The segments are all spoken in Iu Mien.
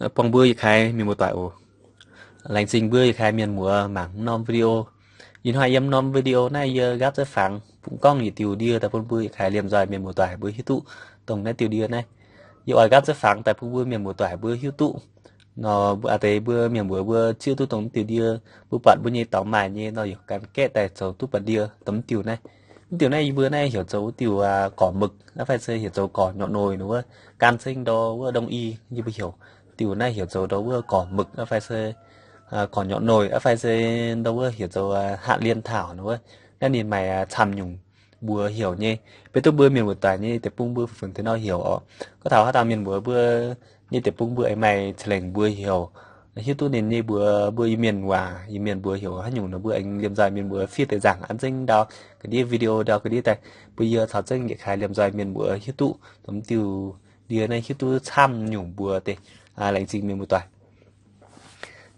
buangh mbuo yietc kaaix mienh muoz-doic oc. Laengz zingh mbuo yietc kaaix mienh muoz mangc norm video. Ih hnoi yiem norm video naaiv yie nqaapv zengv fangx bungx gorngv yietc diuh ndie daaih bun mbuo yietc kaaix liemh nzoih mienh muoz-doic mbuo hiuv duqv dongh naaiv diuh ndie naaiv. Yie oix nqaapv zengv fangx daaih bun mbuo mienh muoz-doic mbuo hiuv duqv nor, mbuo a'deix mbuo mienh muoz mbuo zieqv duqv dongh diuh ndie, mbuo buatc mbuo nyei dorngx maaih nyei nor, yaac gan gaeqv daaih zoux duqv ba'ndie dongh mv diuh naaiv. Mv diuh naaiv yie mbuo naaiv heuc zoux wuov diuh gorc møg, a'fai se heuc zoux gorc nyotc noic nor wuov, gan zengv ndau wuov đông y yie mbuo heuc. Diuh naaiv heuc zoux ndau wuov gorc møg, a'fai se gorc nyotc noic, a'fai se ndau wuov heuc zoux haav lienh taux nor wuov. Naaiv ninh maaih camv nyungc mbuox heuc nyei. Beiv duqv mbuo mienh muoz-doic nyei deic-bung mbuo fungx deix nor heuc oc. Gorngv taux haaix dauh mienh muoz mbuo nyei deic-bung mbuo aengx maaih ca'lengc mbuox heuc, hiuv duqv ninh nyei mbuox mbuo Iu-Mienh waac, Iu-Mienh mbuox heuc haaix nyungc nor, mbuo aengx liemh nzoih mienh muoz fiev deix nzaangc an zengv ndau ga'ndiev video ndau ga'ndiev daaih bun yie caux zengv yietc kaaix liemh nzoih mienh muoz hiuv duqv dongh mv diuh ndie naaiv hiuv duqv camv nyungc mbuox deix. Laengz zingh mienh muoz-doic.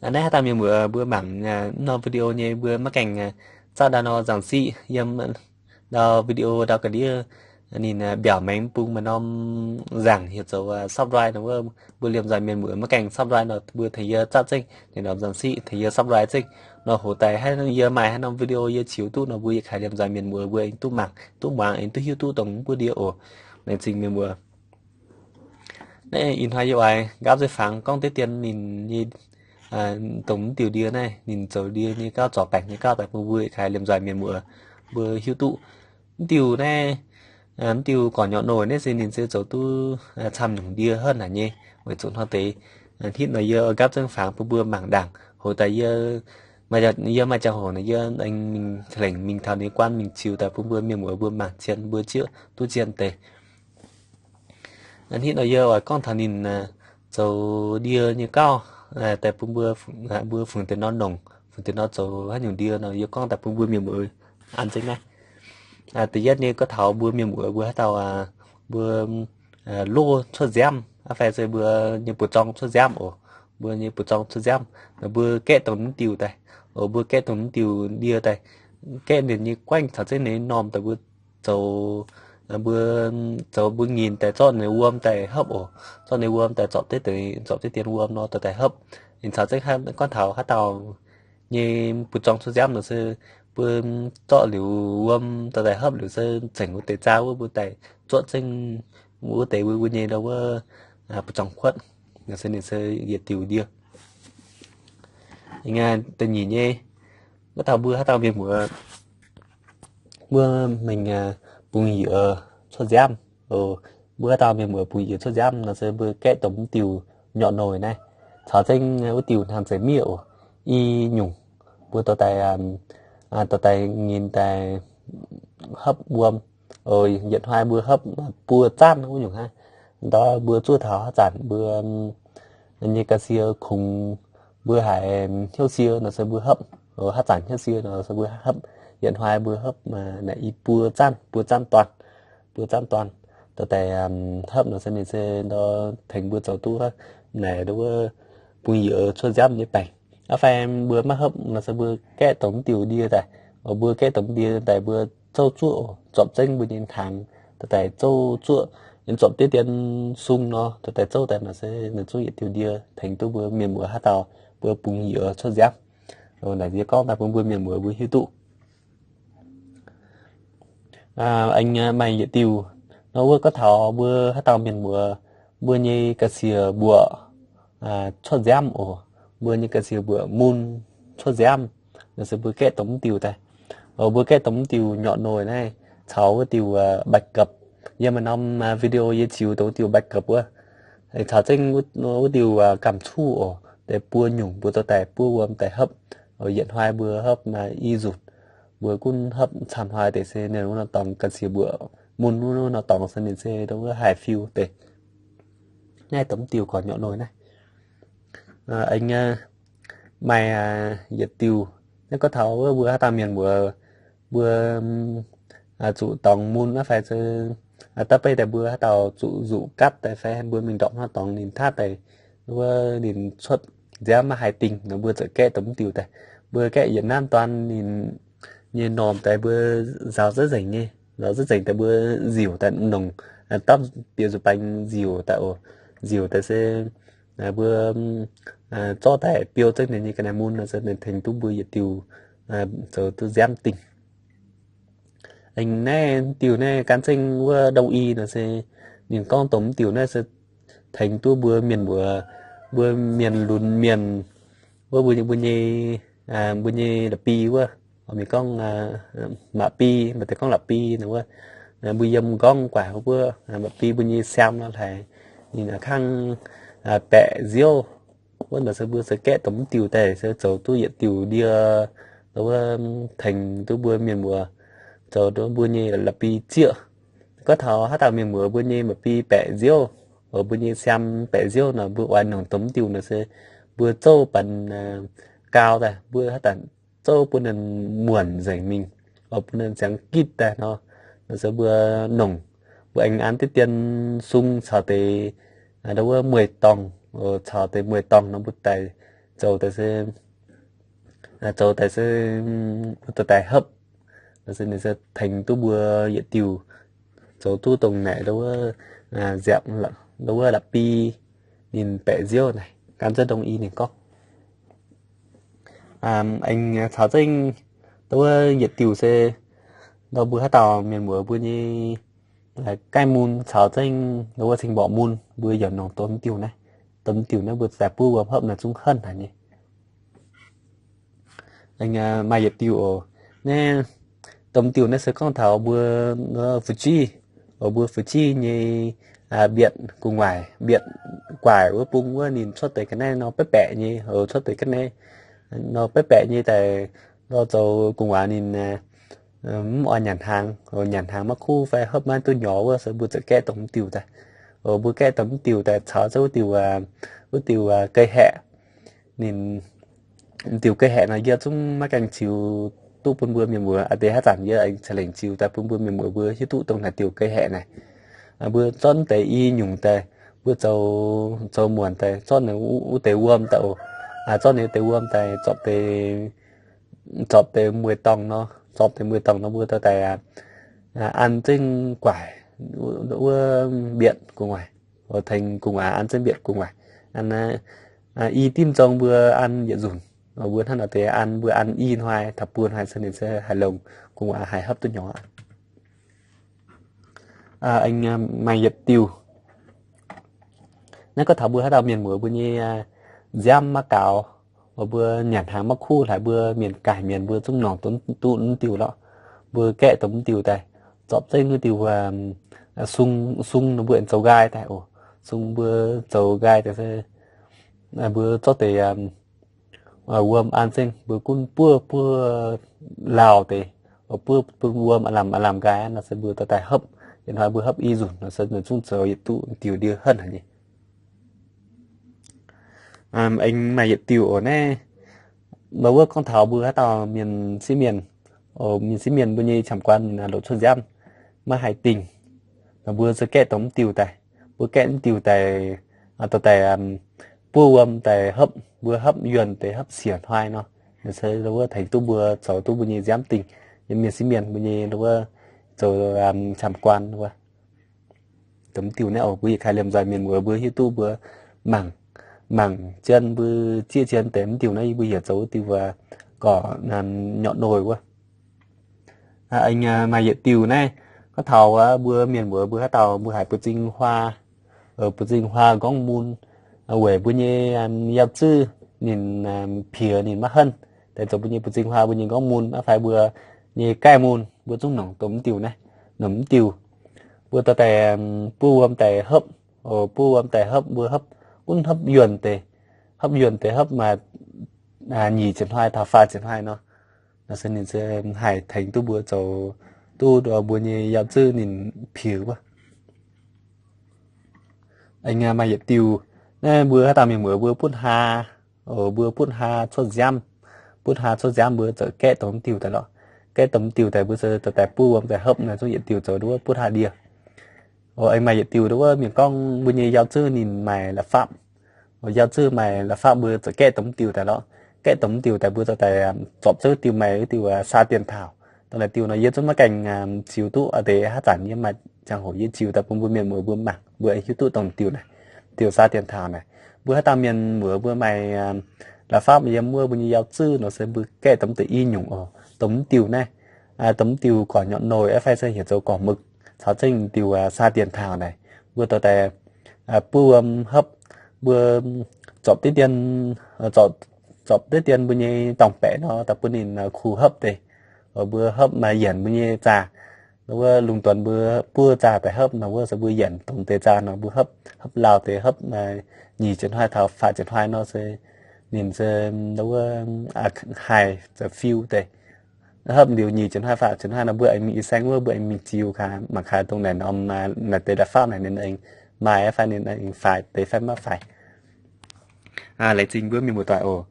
Naaiv haaix dauh mienh muoz mbuo mangc norm video nyei mbuo maiv gaengh zatv ndau nor nzangc siqv yiem ndau video ndau ga'ndiev ninh mbiaauc maengx bung maaih norm nzaangc heuc zoux subscribe nor wuov, mbuo liemh nzoih mienh muoz maiv gaengh subscribe nor mbuo tengx yie zatv zengv ninh norm nzangc siqv tengx yie subscribe zengv nor, hoz daaih haaix yie maaih haaix norm video yie ziux duqv nor mbuo yietc kaaix liemh nzoih mienh muoz mbuo aengx duqv mangc duqv muangx aengx duqv hiuv duqv dongh mv buo ndie oc. Laengz zingh mienh muoz. Naaiv ih hnoi yie oix nqaapv zengv fangx gorngv deix dien ninh nyei dongh mv diuh ndie naaiv ninh zoux ndie nyei gauv, zorc baengc nyei gauv daaih bun mbuo yietc kaaix liemh nzoih mienh muoz mbuo hiuv duqv. Mv diuh naaiv, mv diuh gorc nyotc noic naaiv se ninh se zoux duqv camv nyungc ndie henv haic nyei. Weic zuqc hnoi deix hnitv nor yie nqaapv zengv fangx bun mbuo mangc ndaangc. Hoz daaih yie maaih ziangh hoc nor yie aengx mingh ca'lengc mingh taux ninh nyei guan mingh ziux daaih bun mbuo mienh muoz mbuo mangc zien mbuo zieqv duqv zien deix. Hnitv nor yie oix gorngv taux ninh zoux ndie nyei gauv daaih bun mbuo, mbuo fungx deix nor nongc, fungx deix nor zoux haaix nyungc ndie nor yie gorngv daaih bun mbuo mienh muoz an zengv naaiv. Da'yietv nyei gorngv taux mbuo mienh muoz mbuo haaix dauh mbuo loz cuotv nziaamv, a'fai se mbuo nyei buoz-zorng cuotv nziaamv oc. Mbuo nyei buoz-zorng cuotv nziaamv, mbuo gaeqv dongh mv diuh daaih. Oc, mbuo gaeqv dongh mv diuh ndie daaih, gaeqv ninh nyei guaengv caux zengv ninh nyei normh daaih mbuo zoux, mbuo zoux mbuo nyinc daaih zorqv ninh wuom daaih hopv oc. Zorqv ninh wuom daaih zorpc deix, zorpc deix dien wuom nor dorh daaih hopv. Ninh caux zengv gorngv taux haaix dauh nyei buoz-zorng cuotv nziaamv nor se mbuo zorqv liuz wuom dorh daaih hopv liuz se zengc wuov deix zaah wuov mbuo daaih zuoqv zengv wuov deix mbuo nyei ndau wuov buoz-zorng kuotv. Nor se ninh se yietc diuh ndie. Da'nyeic nyei, wuov dauh mbuo haaix dauh mienh muoz mbuo mingh bungx yiez cuotv nziaamv. Mbuo haaix dauh mienh muoz bungx yiez cuotv nziaamv nor se mbuo gaeqv dongh mv diuh nyotc noic naaiv caux zengv wuov diuh hnaangx zeic miev oc. I nyungc mbuo dorh daaih, dorh daaih nyinc daaih hopv wuom. Yietc hnoi mbuo hopv buo zanv wuov nyungc hnangv. Ndau mbuo zuov taux haaix zanc mbuo nyei ga'sie kungx mbuo haiz hnyouv sie nor se mbuo hopv. Haaix zanc hnyouv sie nor se mbuo hopv. Yietc hnoi mbuo hopv naaic i buo zanv, buo zanv dorn, buo zanv dorn dorh daaih hopv nor se ninh se ndau tengx mbuo zoux duqv naaic ndau wuov bungx yiez cuotv nziaamv nyei baengc. A'fai mbuo maiv hopv nor se mbuo gaeqv dongh mv diuh ndie daaih. Mbuo gaeqv dongh mv diuh daaih mbuo zouv zuoqv, zorpc zengv mbuo nyei hnaangx dorh daaih zouv zuoqv, zorpc diqv dien sung nor dorh daaih zouv daaih nor se ninh zungv yietc diuh ndie tengx duqv mbuo mienh muoz haaix dauh mbuo bungx yiez cuotv nziaamv. Naaic yie gorngv daaih bun mbuo mienh muoz mbuo hiuv duqv. Aengx maaih yietc diuh nor wuov gorngv taux mbuo haaix dauh mienh muoz mbuo nyei ga'sie mbuoqc cuotv nziaamv oc. Mbuo nyei ga'sie mbuoqc mun cuotv nziaamv, nor se mbuo gaeqv dongh mv diuh daaih. Mbuo gaeqv dongh mv diuh nyotc noic naaiv caux wuov diuh bạch gập. Yiem maaih norm video yie ziux dongh wuov diuh bạch gập wuov, caux zengv wuov diuh gamh cuv oc, deix buo nyungc mbuo dorh daaih buov wuom daaih hopv. Yietc hnoi mbuo hopv i nzunc, mbuo gunv hopv camv hnoi deix se ninh wuov nor dorngx ga'sie mbuoqc mun wuov nor dorngx se ninh se dongh wuov haih fiu deix. Naaiv dongh mv diuh gorx nyotc noic naaiv. Aengx maaih yietc diuh, naaiv gorngv taux wuov mbuo haaix dauh mienh mbuo, mbuo zuqc dorngx mun aqv fai se da'beiv daaih mbuo haaix dauh zuqc nzuqc gatv daaih fai mbuo mingh ndorpc hnangv dorngx ninh taav daaih wuov ninh cuotv nziaamv maiv haih dingh nor mbuo ziouc gaeqv dongh mv diuh daaih. Mbuo gaeqv yietc nanv dorn ninh nyei normh daaih mbuo nzaaux zaiv nzengc nyei, nzaaux zaiv nzengc daaih mbuo nziuc daaih nongc, dapv diex nzuqc baengx nziuc daaih oc. Nziuc daaih se mbuo zorqv daaih biou zengv ninh nyei ga'naaiv mun nor se ninh tengx duqv mbuo yietc diuh zoux duqv nziaamv dingh. Aengx naaiv diuh naaiv gan zengv wuov đông y nor se ninh gorngv dongh mv diuh naaiv se tengx duqv mbuo mienh mbuox, mbuo mienh lunx mienh wuov mbuo, mbuo nyei, mbuo nyei la'bi wuov, mienh gorngv ma'bi, maaih deix gorngv la'bi nor wuov, mbuo yiem nqorngv guaix wuov, ma'bi mbuo nyei siaam nor hlaaix ninh kangv baeqc nziouv. Wuov nor se mbuo se gaeqv dongh mv diuh daaih se zoux duqv yietc diuh ndie, wuov tengx duqv mbuo mienh mbuox zoux duqv mbuo nyei la'bi zieqv. Gorngv taux haaix dauh mienh mbuox mbuo nyei la'bi baeqc nziouv, mbuo nyei siaam baeqc nziouv nor mbuo oix nongc dongh mv diuh nor se mbuo zouv banx gau daaih, mbuo haaix dauh zouv bun ninh muonc nzengc mingh, bun ninh ziangx gitv daaih nor, nor se mbuo nongc, mbuo aengx an diqv dien sung caux deix ndau wuov mueiz dorngh, caux deix mueiz dorngh nor mbuo daaih zoux daaih se, zoux daaih se mbuo dorh daaih hopv, nor se ninh se tengx duqv mbuo yietc diuh zoux duqv dongh naaic ndau wuov nziapc, ndau wuov la'bi ninh baeqc nziouv naaic. Gan zengv dongh i ninh gorngv. Aengx caux zengv ndau wuov yietc diuh se ndau mbuo haaix dauh mienh muoz mbuo nyei gaeqv mun caux zengv ndau wuov cing-mborqc mun mbuo yaac nongc dongh mv diuh naaiv. Dongh mv diuh naaiv mbuo daaih buov wuom hopv naaiv zungv henv haic nyei. Maaih yietc diuh oc. Naaiv dongh mv diuh naaiv se gorngv taux mbuo fu'jueiv, oc, mbuo fu'jueiv nyei mbietc gu'nguaaic, mbietc gu'nguaaic wuov bung wuov ninh cuotv deix ga'naaiv nor baeqv baeqc nyei, oc, cuotv deix ga'naaiv nor baeqv baeqc nyei daaih nor zoux gu'nguaaic ninh mv oix nyanc hnaangx, oc, nyanc hnaangx maiv kuv fai hopv maiv duqv nyorx wuov se mbuo ziouc gaeqv dongh mv diuh daaih. Oc, mbuo gaeqv dongh mv diuh daaih caux zengv wuov diuh, wuov diuh ga'haeqv. Ninh diuh ga'haeqv nor yie zungv maiv gaengh ziux duqv bun mbuo mienh muoz, aa deix haaix zanc yie aengx ca'lengc ziux daaih bun mbuo mienh muoz mbuo hiuv duqv dongh naaic diuh ga'haeqv naaic. Mbuo zorqv deix i nyungc daaih, mbuo zoux, zoux muonc daaih, zorqv ninh wuov deix wuom daaih oc. Zorqv ninh wuov deix wuom daaih, zorpc deix, zorpc deix mueiz dorngh nor, zorpc deix mueiz dorngh nor mbuo dorh daaih an zengv gu'nguaaic wuov mbietc gu'nguaaic, tengx gu'nguaaic an zengv mbietc gu'nguaaic. I dimv nzong mbuo an yietc nzunc, mbuo hnangv nor deix an, mbuo an i hnoi taux buo hnoi se ninh se haih longx, gu'nguaaic haih hopv duqv nyorx. Aengx maaih yietc diuh. Naaiv gorngv taux mbuo haaix dauh mienh muoz mbuo nyei nziaamv maiv gaux, mbuo nyanc hnaangx maiv kuv hlaaix, mbuo mienh gaaih mienh mbuo zungv nongc duqv mv diuh lorqc. Mbuo gaeqv dongh mv diuh daaih, zorpc zengv wuov diuh sung, sung nor mbuo aengx zoux nqaai daaih oc. Sung mbuo zoux nqaai daaih se mbuo zorqv deix wuom an zengv mbuo gunv buov, buov lauh deix, buov, buov wuom aav lamh aav lamh nqaai nor se mbuo dorh daaih hopv. Yietc hnoi mbuo hopv i nzunc nor se ninh zungv zoux yietc duqv diuh ndie henv haic nyei. Aengx maaih yietc diuh oc naaiv, mbuo wuov gorngv taux mbuo haaix dauh mienh sieqv mienh, mienh sieqv mienh mbuo nyei qamv guan loc cuotv nziaamv maiv haih dingh, mbuo se gaeqv dongh mv diuh daaih. Mbuo gaeqv mv diuh daaih, dorh daaih buov wuom daaih hopv, mbuo hopv yuonh deix hopv siec hnoi nor, se wuov tengx duqv mbuo zoux duqv mbuo nyei nziaamv dingh, yiem mienh sieqv mienh mbuo nyei wuov zoux qamv guan wuov. Dongh mv diuh naaiv oc, mbuo yietc kaaix liemh nzoih mienh muoz mbuo hiuv duqv mbuo mangc, mangc zien mbuo zieqv zien deix mv diuh naaiv yie mbuo heuc zoux wuov diuh gorqv nyorqc noic wuov. Maaih yietc diuh naaiv, gorngv taux mbuo mienh muoz mbuo haaix dauh mbuo haiz buoz zingh huaa, buoz zingh huaa nqorngv mun, weic mbuo nyei yauh zuov ninh piex ninh maiv henv, daaih zoux mbuo nyei buoz zingh huaa mbuo nyei nqorngv mun, maiv fai mbuo nyei gaih mun, mbuo zungv nongc dongh mv diuh naaiv, nongc mv diuh. Mbuo dorh daaih buov wuom daaih hopv, buov wuom daaih hopv, mbuo hopv gunv hopv yuonh deix, hopv yuonh deix hopv maaih nyic ziepc hnoi taux faah ziepc hnoi nor, nor se ninh se haih tengx duqv mbuo zoux duqv mbuo nyei yauh zuov ninh piex wuov. Aengx maaih yietc diuh, naaiv mbuo haaix dauh mienh muoz mbuo butv haa, mbuo butv haa cuotv nziaamv, butv haa cuotv nziaamv mbuo ziouc gaeqv dongh mv diuh daaih lorqc. Gaeqv dongh mv diuh daaih mbuo se dorh daaih buov wuom daaih hopv naaiv zungv yietc diuh zoux duqv butv haa ndie. Aengx maaih yietc diuh wuov mienh gorngv mbuo nyei yauh zuov ninh maaih la'fapv, yauh zuov maaih la'fapv mbuo ziouc gaeqv dongh mv diuh daaih lorqc. Gaeqv dongh mv diuh daaih mbuo ziouc daaih zorpc zengv diuh maaih wuov diuh saa dien taux. Dongh naaiv diuh nor yie zungv maiv gaengh ziux duqv, aa deix haaix zanc yie maaih ziangh hoc yie ziux daaih bun mbuo mienh muoz mbuo mangc mbuo hiuv duqv dongh diuh naaiv, diuh saa dien taux naaiv. Mbuo haaix dauh mienh muoz mbuo maaih la'fapv yiem wuov mbuo nyei yaac zuqv nor se mbuo gaeqv dongh mv deix i nyungc oc, dongh mv diuh naaiv, dongh mv diuh gorngv nyuoqc noic fai se heuc zoux gorngv mv caux zengv diuh saa dienx taux naaic, mbuo dorh daaih buov wuom hopv, mbuo zorpc diqv dien, zorpc diqv dien mbuo nyei dorngh baeqc nor daaih bun ninh kuh hopv deix. Mbuo hopv yienc mbuo nyei zaah, wuov lungh dunh mbuo buov zaah daaih hopv nor wuov se mbuo yienc dongh deix zaah nor mbuo hopv, hopv lauh deix hopv nyic ziepc hnoi taux faah ziepc hnoi nor se ninh se wuov haih zoux fiu deix. Hopv liuz nyic ziepc hnoi faah ziepc hnoi nor mbuo aengx mingh i saeng wuov mbuo aengx mingh ziux kaax mangc kaax dongh naaic norm naaic deix la'fapv naaic ninh aengx maaih fai ninh aengx faix deix fai maiv faix. Laengz zingh mbuo mienh muoz-doic oc.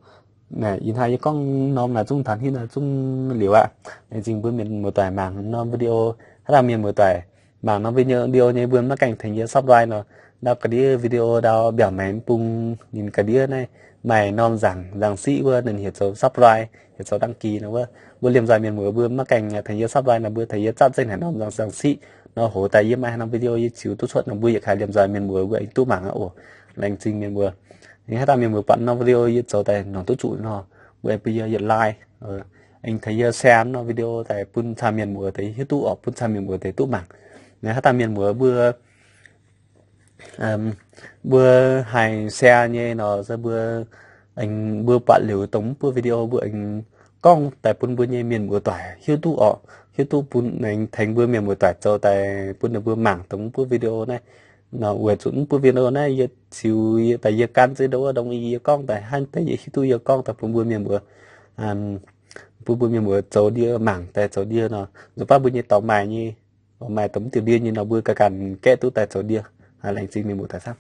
Ih hnoi yie gorngv norm naaic zungv taux hitv naaic zungv liuz aqv. Laengz zingh mbuo mienh muoz-doic mangc norm video. Haaix dauh mienh muoz-doic mangc norm video nyei mbuo maiv gaengh tengx yie subscribe nor, ndau ga'ndiev video ndau mbiaauc maengx bung ninh ga'ndiev naaiv maaih norm nzangc nzangc siqv wuov ninh heuc zoux subscribe, heuc zoux đăng ký nor wuov. Mbuo liemh nzoih mienh muoz mbuo maiv gaengh tengx yie subscribe nor mbuo tengx yie zatv zengv haaix norm nzangc nzangc siqv nor hoc daaih yie maaih haaix norm video yie ziux duqv cuotv nor mbuo yietc kaaix liemh nzoih mienh muoz mbuo aengx duqv mangc aqv oc. Laengz zingh mienh muoz. Haaix dauh mienh muoz buatc norm video yie zoux daaih nongc duqv zuqc nor, mbuo aengx bun yie yietc like, aengx tengx yie share norm video daaih bun camv mienh muoz deix hiuv duqv oc, bun camv mienh muoz deix duqv mangc. Haaix dauh mienh muoz mbuo mbuo haih share nyei nor se mbuo, mbuo buatc liuz dongh mv buov video mbuo aengx gorngv daaih bun mbuo nyei mienh muoz-doic hiuv duqv oc, hiuv duqv bun aengx tengx mbuo mienh muoz-doic zoux daaih bun ninh mbuo mangc dongh mv buov video naaiv. Nor weic zuqc mv buov video naaiv yie ziux daaih yie gan zeix ndongc wuov ndongc yie gorngv daaih hnangv deix yie hiuv duqv yie gorngv daaih bun mbuo mienh muoz, bun mbuo mienh muoz zoux ndie mangc daaih zoux ndie nor, nzunc baav mbuo nyei dorngx maaih nyei, maaih dongh mv diuh ndie nyei nor mbuo ganh ganh gaeqv duqv daaih zoux ndie. Laengz zingh mienh muoz-doic camv.